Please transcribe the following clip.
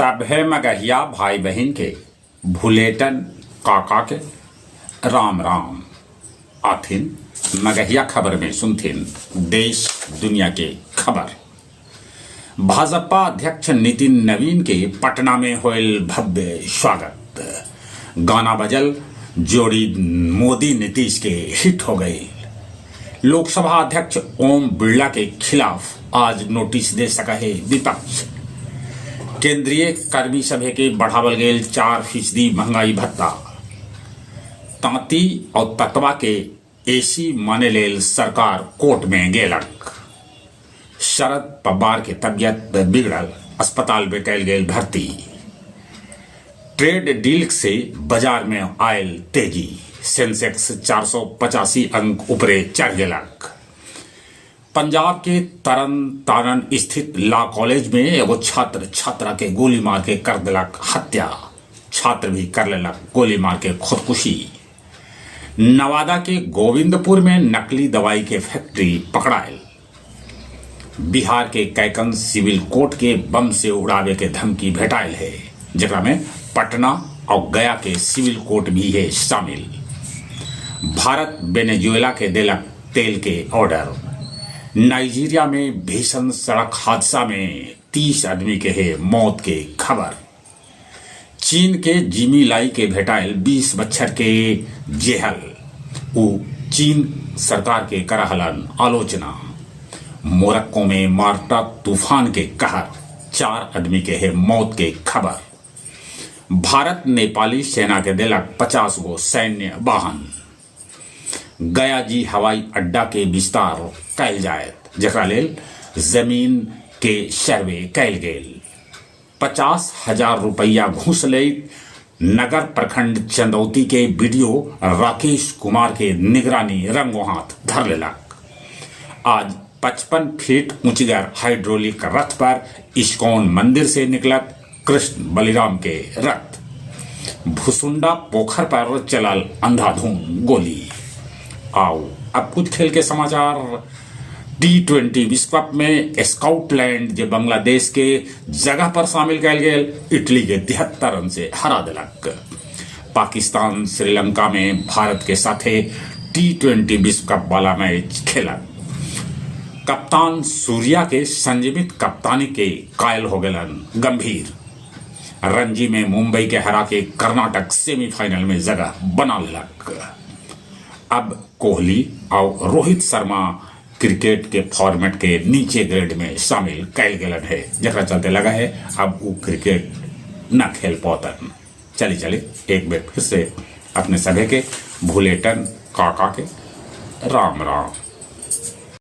सभे मगहिया भाई बहिन के भुलेटन काका के राम राम। आथिन मगहिया खबर में सुनथिन देश दुनिया के खबर। भाजपा अध्यक्ष नितिन नवीन के पटना में होयल भव्य स्वागत। गाना बजल, जोड़ी मोदी नीतीश के हिट हो गई। लोकसभा अध्यक्ष ओम बिरला के खिलाफ आज नोटिस दे सका है विपक्ष। केंद्रीय कर्मी सभा के बढ़ावल गेल 4% महंगाई भत्ता। तांती और ततवा के एसी माने लेल सरकार कोर्ट में गेलक। शरद पवार के तबियत बिगड़ल, अस्पताल में कैल गेल भर्ती। ट्रेड डील से बाजार में आयल तेजी, सेंसेक्स 485 अंक ऊपरे चढ़ गेलक। पंजाब के तरन तारन स्थित लॉ कॉलेज में एगो छात्र छात्रा के गोली मार के कर दिलक हत्या। छात्र भी कर लेलक गोली मार के खुदकुशी। नवादा के गोविंदपुर में नकली दवाई के फैक्ट्री पकड़ायल। बिहार के कैकन सिविल कोर्ट के बम से उड़ावे के धमकी भेटायल है, जेकरा में पटना और गया के सिविल कोर्ट भी है शामिल। भारत वेनेजुएला के देलक तेल के ऑर्डर। नाइजीरिया में भीषण सड़क हादसा में 30 आदमी के है मौत के खबर। चीन के जिमी लाई के भेटायल 20 बच्छर के जेहल। उ चीन सरकार के करहलन आलोचना। मोरक्को में मार्टा तूफान के कहर, 4 आदमी के है मौत के खबर। भारत नेपाली सेना के देलक 50 गो सैन्य वाहन। गया जी हवाई अड्डा के विस्तार कैल जायत, जेकरा लेल जमीन के सर्वे कैल गेल। 50,000 रुपया घूस लैत नगर प्रखंड चंदौती के बीडीओ राकेश कुमार के निगरानी रंगो हाथ धर लेलक। आज 55 फीट ऊंचगर हाइड्रोलिक रथ पर इस्कॉन मंदिर से निकलत कृष्ण बलिराम के रथ। भुसुंडा पोखर पर चलल अंधाधुंध गोली। आओ अब कुछ खेल के समाचार। टी20 विश्व कप में स्कॉटलैंड जे बांग्लादेश के जगह पर शामिल कैल गेल, इटली के 73 रन से हरा दिलक। पाकिस्तान श्रीलंका में भारत के साथे टी20 विश्व कप वाला मैच खेलक। कप्तान सूर्या के संयमित कप्तानी के कायल हो गेलन गंभीर। रणजी में मुंबई के हरा के कर्नाटक सेमीफाइनल में जगह बना लेलक। अब कोहली और रोहित शर्मा क्रिकेट के फॉर्मेट के नीचे ग्रेड में शामिल कैल गेलन है, जकरा चलते लगा है अब वो क्रिकेट न खेल पौतन। चली चली एक बार फिर से अपने सभी के भुलेटन काका के राम राम।